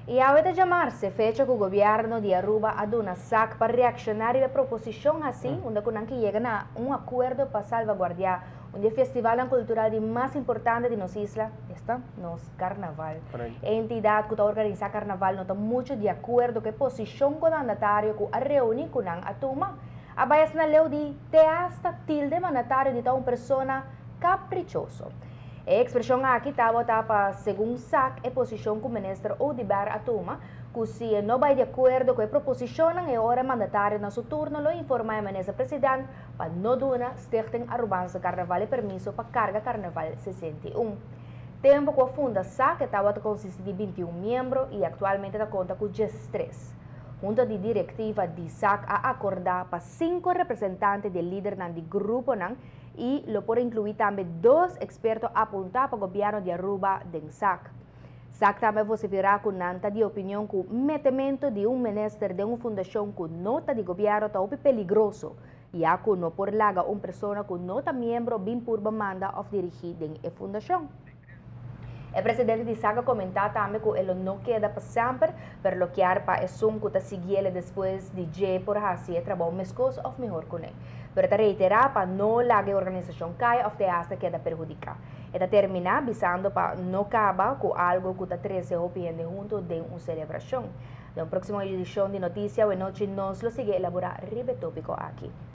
Y awe ta diamars, fecha cu gobierno di Aruba a duna SAC pa reacciona e proposicion asina, unda cu nan kier yega na un acuerdo pa salvaguardia un di e festival cultural di mas importante di nos isla, esta nos carnaval. E entidad cu ta organisa carnaval no ta mucho di acuerdo cu e posicion cu e mandatario cu a reuni cu nan a tuma. A bay asina leu di te hasta tilda e mandatario di ta un persona caprichoso. E expresion aki tabata pa segun SAC e posicion cu minister Oduber a tuma, cu si no bay di acuerdo cu e proposicion e ora mandatario na su turno lo informa e minister presidente pa no duna Stichting Arubaanse Carnaval permiso pa carga Carnaval 61. Tempo cu a funda SAC tabata consisti di 21 miembro y actualmente ta conta cu 13. Hunta di directiva di SAC a acorda pa cinco representante di lidernan di gruponan y lo por inclui tambe dos experto apunta pa gobierno di Aruba den SAC. SAC tambe a vocifera cu nan ta di opinion cu metemento di un minister den un fundacion cu no ta di gobierno ta peligroso, ya cu no por laga un persona cu no ta miembro bin purba manda of dirigi den e fundacion. E presidente di SAC a comenta tambe cu e no keda pa semper, pero lo kier pa esun cu ta sigui despues di dje por haci e trabou mescos of mihor cu ne. Pero ta reitera pa no laga e organisacion cay of te hasta keda perhudica. E ta termina bisando pa no caba cu algo cu ta trece hopi hende hunto den un celebracion. Den proximo edicion di Noticia, anochi nos lo sigui elabora riba e topico aki.